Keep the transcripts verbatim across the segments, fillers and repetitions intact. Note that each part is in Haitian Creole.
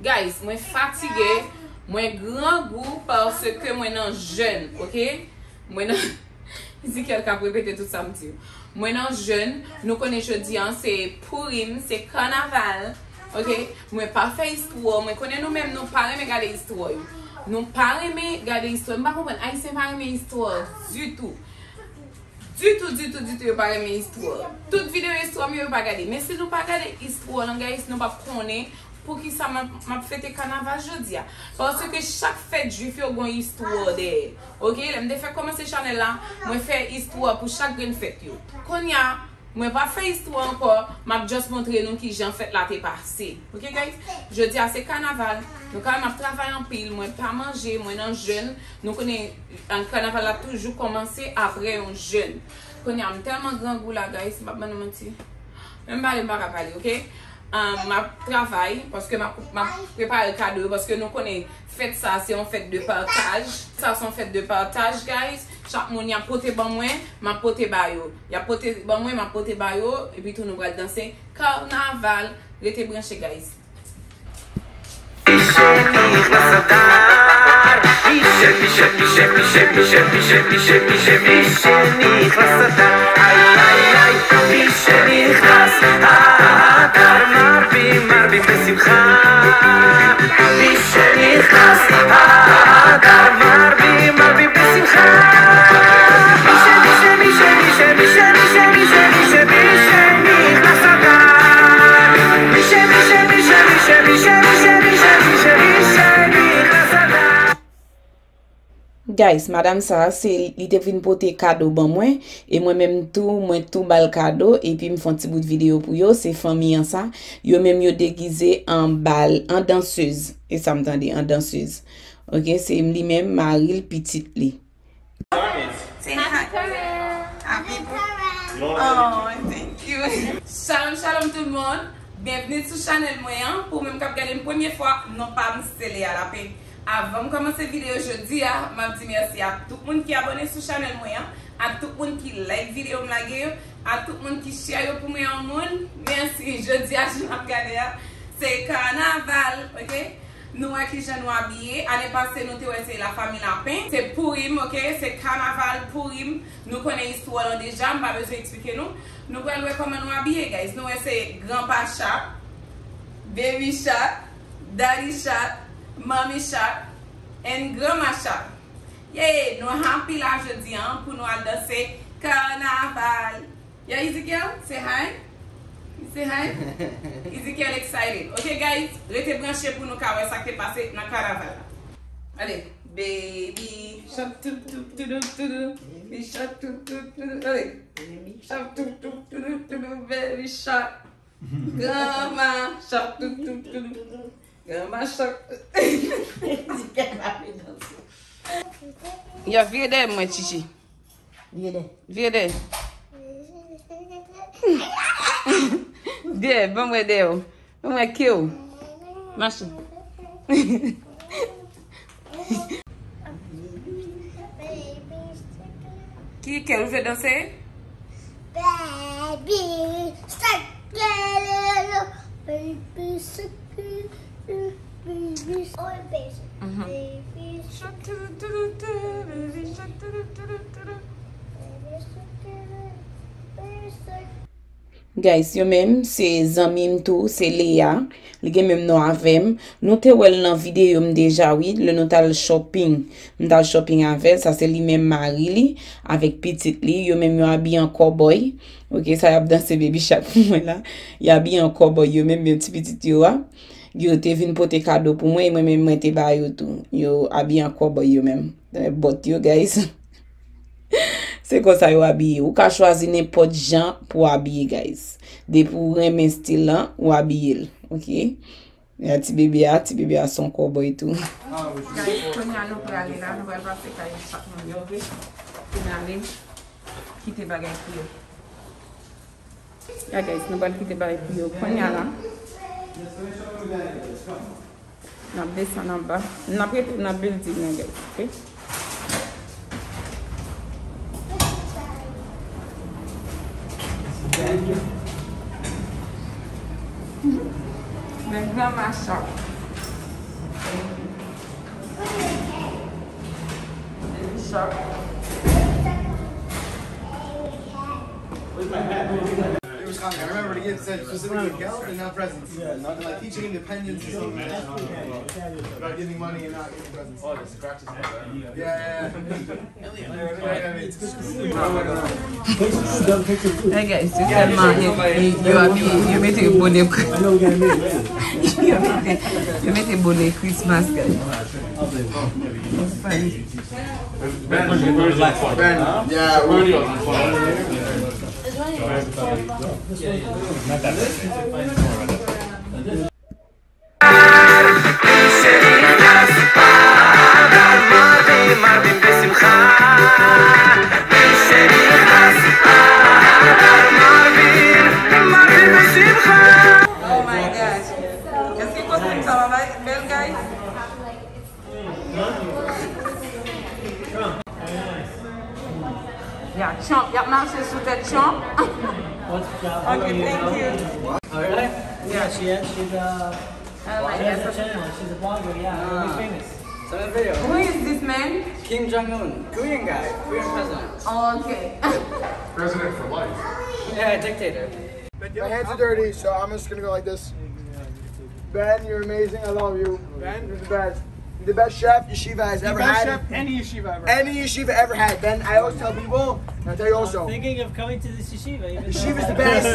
Guys, mwen fatige, mwen grangou paske mwen nan jèn, ok? Mwen nan Ezekiel k ap repete tout sa m di yo. Mwen nan jèn, nou konnen jodi a se Purim, se kanaval, ok? Mwen pa fè istwa, mwen konnen nou menm nou pa renmen gade istwa yo. Nou pa renmen gade istwa, m pa konprann, Ayisyen pa renmen istwa ditou. Ditou, ditou, ditou, yo pa renmen istwa. Tout videyo istwa m yo, yo pa gade. Men si nou pa gade istwa lan, guys, nou p ap konnen poukisa m ap, m ap fete kanaval jodi a. Paske chak fèt jwif yo gon istwa dèyè. Ok, lè m te fèk kòmanse chanèl la, mwen fè istwa pou chak grenn fèt yo. Kounye a, mwen pa fè istwa ankò, m ap just montre nou kijan fèt la te pase. Ok, guys? Jodi a se kanaval. Nou ka wè m ap travay anpil, mwen pa manje, mwen nan jèn. Nou konnen, an, kanaval la toujou kòmanse apre yon jèn. Kounye a, m tèlman grangou la, guys, m ap ban nou manti. Menm pale, m pa ka pale, ok? An, m ap travay, paske m ap, m ap prepare kado yo, paske nou konnen fèt sa, se yon fèt de pataj. Sa se yon fèt de pataj, guys. Chak moun y ap pote ban mwen, m ap pote ba yo. Y ap pote ban mwen, m ap pote ba yo, epi tou nou pral danse kanaval. Rete branche, guys. Guys, madanm sa, se li te vin pote kado ban mwen, e mwen menm tou, mwen tou ba l kado, epi m fè yon ti bout videyo pou yo, se fanmi an sa, yo menm yo degize an bal, an dansez, e sa m tande, an dansez. Ok, se li menm, mari l, pitit li. Say hi. Happy birthday. Oh, thank you. Shalom, shalom tout moun. Byenvni sou chanèl mwen an. Pou ou menm k ap gade m premye fwa, non pa m se Lea Lapin. Avan m kòmanse videyo jodi a, m ap di mèsi a tout moun ki abòne sou chanèl mwen an, a tout moun ki like videyo m lage yo, a tout moun ki share yo pou mwen yon moun. Mèsi. Jodi a, jan n ap gade a, se kanaval, ok? Nou wè kijan nou abiye. Ane pase, nou te wè se lafanmi Lapen. Se Pourim, ok? Se kanaval Pourim. Nou konnen istwa lan deja, m pa bezwen eksplike nou. Nou pral wè kòman nou abiye, guys. Nou wè se Granpa Sharp, Baby Sharp, Daddy Sharp, Mommy Sharp, and Granma Sharp. Yay! Nou happy la jodi an pou nou al danse kanaval. Yeah, Ezekiel, say hi. Say hi. Ezekiel excited. Ok, guys, rete branche pou nou ka wè sa k te pase nan kanaval la. Ale, baby shark, tou, tou, tou, tou, tou, tou. Baby shark, tou, tou, tou, tou. Ale. Baby shark, tou, tou, tou, tou, tou, tou. Baby shark. Granma shark, tou, tou, tou, tou. Granma shark. Ezekiel pa vle danse. Ya, vire dèyè mwen, Chichi. Vire dèyè. Vire dèyè. Dèyè, ban mwen dèyè w. Ban mwen ke w. Mache. Ki kè w vle danse? Baby shark, baby shark, baby shark, baby shark. Guys, yo menm, se zanmi m tou, se Lea. Li gen menm non avè m. Nou te wè l nan videyo m deja, wi, lè nou t al shopping. M t al shopping avè l, sa se li menm mari li, avèk pitit li. Yo menm yo abiye an kòbòy. Ok, sa y ap danse Baby Shark pou mwen la. Y abiye an kòbòy, yo menm, menm ti pitit yo a. Yo te vin pote kado pou mwen, e mwen menm mwen te ba yo tou. Yo abiye an kòbòy yo menm. Bòt yo, guys. Se konsa yo abiye. Ou ka chwazi nenpòt jan pou abiye, guys. Depi w renmen stil lan, ou abiye l. Ok? Ya ti bebe a, ti bebe a se yon kòbòy tou. Guys, kounye a nou prale la, nou pral pase kay chak moun yo, ok? Pou n ale kite bagay pou yo. Ya, guys, nou pral kite bagay pou yo kounye a la. N ap desann anba. N ap rete nan building nan, guys, ok? Men granma shark. It was comic. I remember to get sent specifically gallop and not presents. Yeah, not like teaching independence or something like that. About giving money and not giving presents. Oh, this practice. Yeah, yeah, yeah. Hey guys, se tèlman yo abiye, yo mete bonè, yo mete, yo mete bonè Christmas, guys. Ben, Ben, yeah, Oh my gosh. Èske kostèm sa va bèl, guys? Yeah, Trump. Y ap mache sou tèt Trump. Okay, thank you. Alright. Yeah, she is. She's, uh, I like she has a channel. She's a blogger, yeah. Really famous. Who is this man? Kim Jong Un, Korean guy, Korean president. Oh, okay. President for life. Yeah, dictator. My hands are dirty, so I'm just gonna go like this. Ben, you're amazing. I love you. Ben? You're the best. You're the best chef yeshiva has ever had. The best chef any yeshiva ever had. Any yeshiva ever had. Ben, I always tell people, and I tell you also. I'm thinking of coming to this yeshiva. Yeshiva's the best.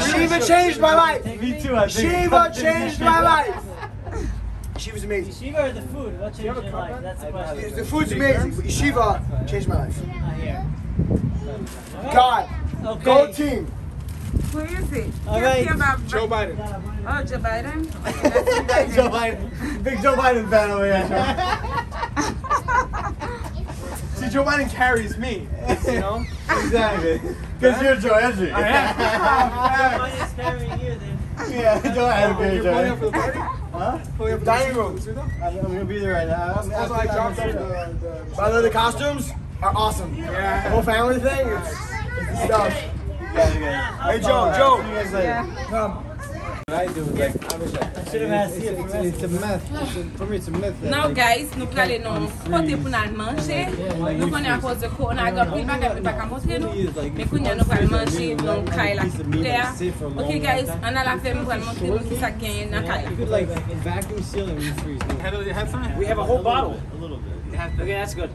Yeshiva changed my life. Me too, I think. Yeshiva changed my life. Yeshiva's amazing. Yeshiva or the food? What changed your life? That's the question. The food's amazing, but yeshiva changed my life. God, go team. Who is it? Joe Biden. Oh, Joe Biden? Joe Biden. Big Joe Biden fan over here. See, Joe Biden carries me, you know? Exactly. Because you're Joe Edgy. I am. Joe Biden is carrying you then. Yeah, Joe Biden. You're pulling up for the party? Huh? Pulling up for the party? I'm, I'm gonna be there right now. By the way, the costumes are awesome. Yeah. The whole family thing, it's, it's the stuff. Hey, Joe, Joe, come. Now, guys, nou prale nan yon kote pou n al manje. Nou konnen akoz de kowona, gen anpil bagay nou pa ka montre nou. Men kounye a nou pral manje nan kay la ki koulè a. Ok, guys, ann al avè m, m pral montre nou kisa k genyen nan kay la. We have a whole bottle. Okay, that's good.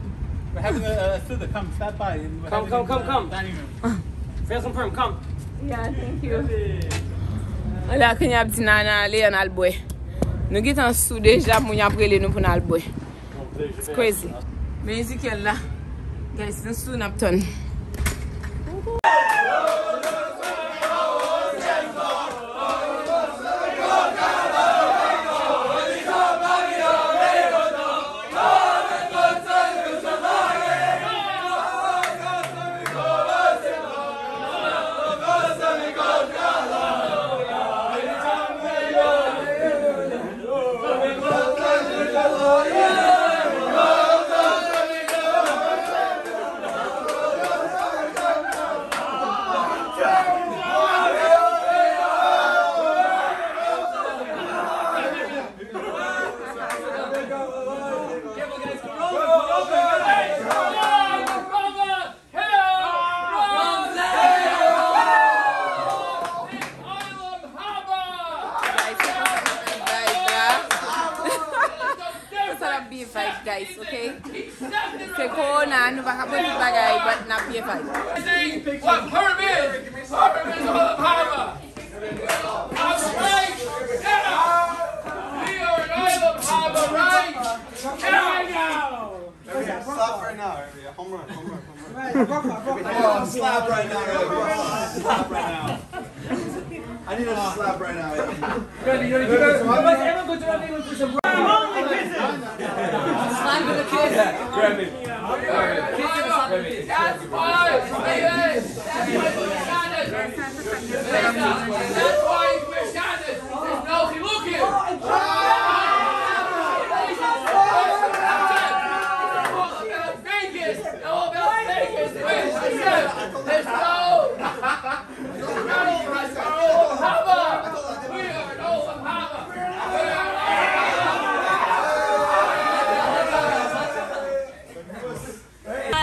We're having a, a sitter. Come, stop by. Come, come, come, come. Fais un prêt, come. Yeah, thank you. Ala, kounye a ap di n ann ale, ann al bwè. Nou gentan sou deja, moun y ap rele nou pou n al bwè. It's crazy. Men Ezekiel la. Guys, nou sou, n ap tann. Guys, se konsa n ap viv vibe la. Se konsa n ap viv vibe, guys, ok? Se kowona, nou pa ka pran tout bagay, but n ap byen vibe. What Purim is? Purim is all of Hava. Hava right now. We are an island of Hava right now. Stop right now, Irving. Home run, home run, home run. Slap right now, Irving. Slap right now. I need a slap right now, Irving. Slap with a kiss. Grab it. That's why. That's why. That's why. That's why. There's no Chilukim. Vegas, Vegas, there's no, we are no Hava.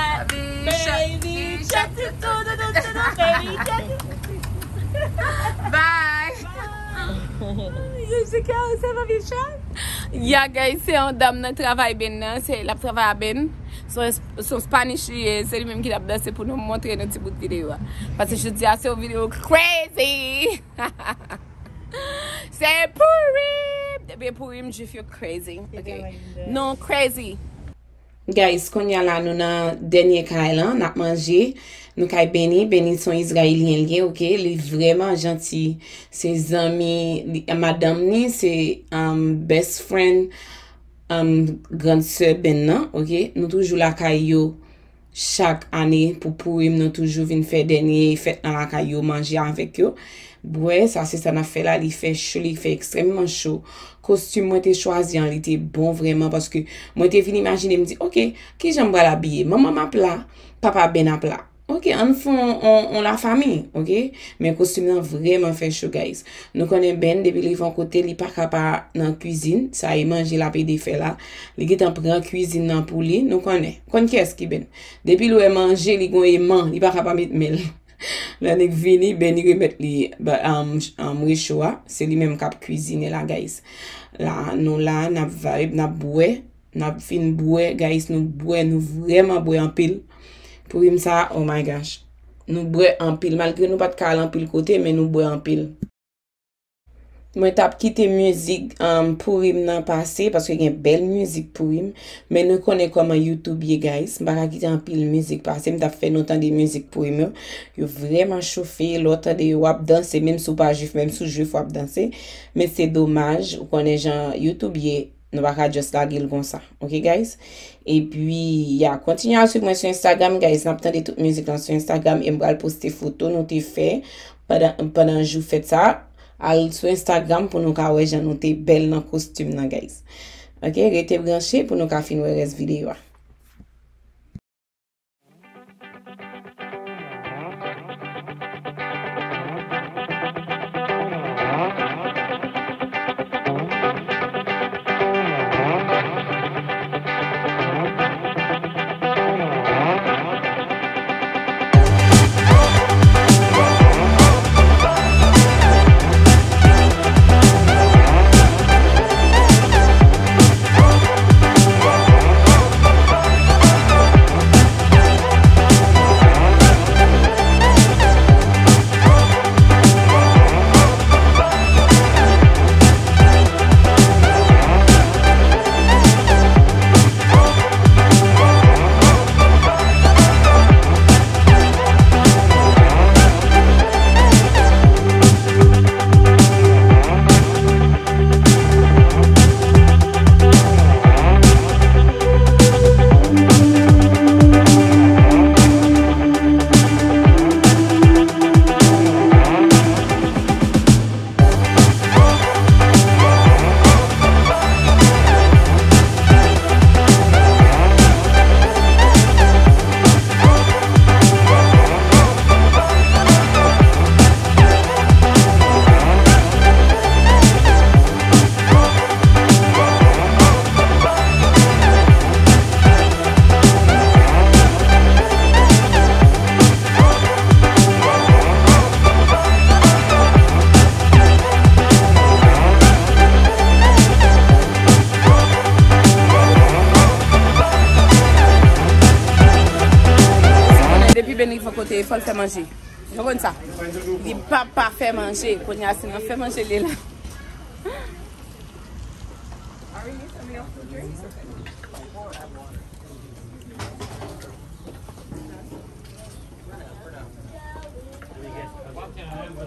Girl, se pa Michelle? Ya, guys, se yon dam nan travay benn nan, se, l ap travay a benn. Se yon, se yon Spanish li ye, se li menm ki t ap danse pou nou, montre nou ti bout videyo a. Paske jodi a se yon videyo crazy. Se Purim! Depi Purim, Jwif yo crazy. Ok? Non, crazy. Guys, kounye a la, nou nan dènye kay lan, n ap manje. Nou kay Benny. Benny se yon Izrayelyen li ye, ok? Li vrèman janti. Se zanmi, li, madanm ni, se, um, best friend, um, grann sè Ben nan, ok? Nou toujou lakay yo chak ane pou Purim, nou toujou vin fè dènye fèt nan lakay yo, manje avèk yo. Bwè, sa se sa n ap fè la, li fè cho, li fè ekstrèmman cho. Kostim mwen te chwazi an, li te bon vrèman, paske mwen te vin imajine, m di, "Ok, kijan m pral abiye? Manman m ap la, papa Ben ap la. Ok, ann fè on, on, on lafanmi, ok?" Men kostim nan vrèman fè cho, guys. Nou konnen Ben, depi l rive yon kote, li pa ka pa nan kwizin, sa e manje l ap ede fè la. Li gentan pran kwizin nan pou li, nou konnen. Konn kiyès ki Ben. Depi l wè manje, li gon eman, li pa ka pa met men l. Lè nèg vini, Benny remèt li ba, um, um, recho a. Se li menm k ap kwizine la, guys. La, nou la, n ap vibe, n ap bwè. N ap fin bwè, guys, nou bwè, nou vrèman bwè anpil. Purim sa, oh my gosh. Nou bwè anpil, malgre nou pa t ka al anpil kote, men nou bwè anpil. Mwen t ap kite mizik, um, Purim nan pase, paske gen bèl mizik Purim, men nou konnen kòman YouTube ye, guys. M pa ka kite anpil mizik pase, m t ap fè nou tande mizik Purim yo. Yo vrèman chofe, lè w tande yo, w ap danse, menm si w pa jwif, menm si w jwif, w ap danse. Men se domaj, ou konnen jan YouTube ye, nou pa ka just lage l konsa. Ok, guys? Epi, ya, kontinye al swiv mwen sou Instagram, guys. N ap tande tout mizik lan sou Instagram e m pral poste foto nou te fè pandan, pandan jou fèt sa. Al sou Instagram pou nou ka wè jan nou te bèl nan kostim nan, guys. Ok, rete branche pou nou ka fin wè rès videyo a. Depi Benny fò kote, fò l fè manje. Nou konn sa. Li pa pa fè manje. Kounye a se nan fè manje li ye la.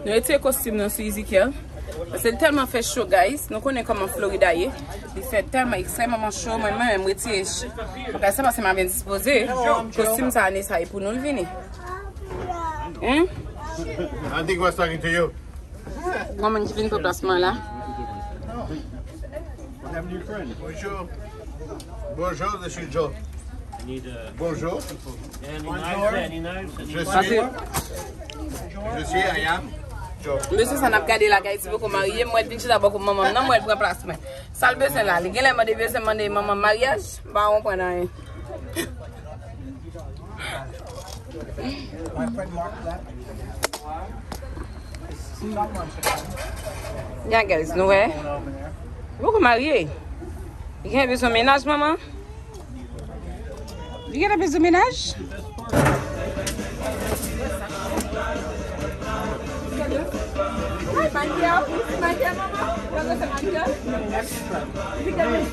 Nou retire kostim nan sou Ezekiel. Paske li tèlman fè cho, guys. Nou konnen kòman Florida ye. Li fè tèlman ekstrèmman cho. Mwen, mwen menm, retire ch-, bagay sa paske m ap endispoze. Kostim sa a nesesè pou nou l vini. Hein? An di gwa sa ki te yo. Kòman ki vin pran plas mwen la? Bonjour. Bonjour, je suis Joe. Bonjour. Je suis, je suis, I am Joe. Mesye sa n ap gade la, guys, poko marye, mwen vin chita bò kot manman m nan, mwen pran plas mwen. Sa l bezwen la, li genlè mande, bezwen mande manman maryaj, m pa konprann anyen. My friend Mark left. Ya, guys, nou wè. Li poko marye. Li gen bezwen mennaj, manman. Li gen bezwen mennaj. Hi, Michael. This is Michael, mama. You wanna say Michael? Look at this.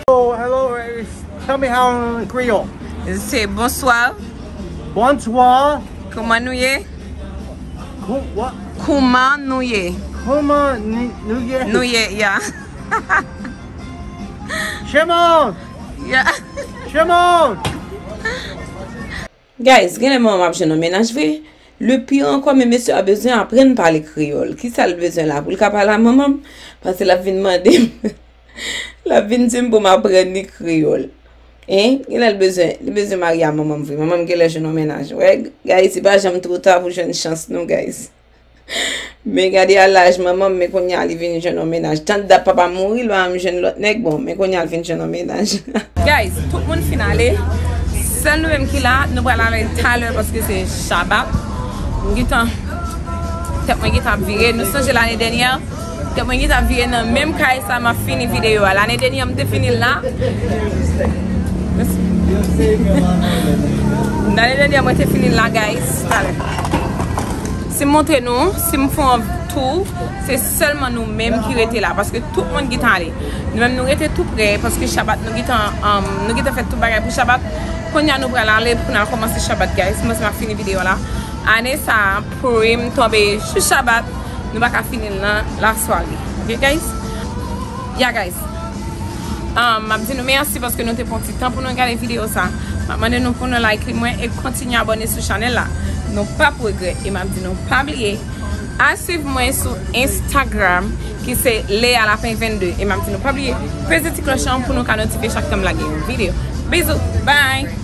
Oh, hello, eh, tell me how in Creole. Se bonswa. Bonsoir. Kouman nou ye? Kou-, what? Kouman nou ye? Kouman ni-, nou ye? Nou ye, ya. Shame on! Ya. Shame on! Guys, genlè manman m ap jwenn yon mennaj vre. Le pire ankò, men mesye a bezwen aprann pale kreyòl. Kisa l bezwen la? Pou l ka pale a manman m? Paske l ap vin mande m. L ap vin di m pou m aprann li kreyòl. Hein? Genlè l bezwen, li bezwen marye a manman m vre. Manman m genlè jwenn yon mennaj. Wè, guys, li pa janm twò ta pou jwenn chans nou, guys. Men gade a laj manman m, men kounye a li vin jwenn yon mennaj. Tan dat papa m mouri, l pa janm jwenn lòt nèg, bon, men kounye a l vin jwenn yon mennaj. Guys, tout moun fin ale. Sèl nou menm ki la, nou pral ale talè paske se Shabbat. M gentan, tèt mwen gentan ap vire. Nou sonje lane dènyè, tèt mwen gentan ap vire nan menm kay sa, m ap fini videyo a. Lane dènyè, m te fini l la. Lane dènyè, mwen te fini l la, guys. Talè. Si m montre nou, si m fè yon tou, se sèlman nou menm ki rete la, paske tout moun gentan ale. Nou menm, nou rete tou prè, paske Shabbat nou gentan, um, nou gentan fè tout bagay pou Shabbat. Kounye a nou pral ale pou n al kòmanse Shabbat, guys. Mwen, se m ap fini videyo la. Ane sa, Purim tonbe jou Shabbat, nou pa ka fini l nan lasware. Ok, guys? Ya, guys. Um, m ap di nou mèsi paske nou te pran ti tan pou nou gade videyo sa. M ap mande nou pou nou like li mwen e kontinye abòne sou chanèl la. Nou p ap regrèt. E m ap di nou pa bliye al swiv mwen sou Instagram ki se Lea Lapin vennde. E m ap di nou pa bliye peze ti klòch lan pou nou ka notifye chak tan m lage yon videyo. Bizou. Bye.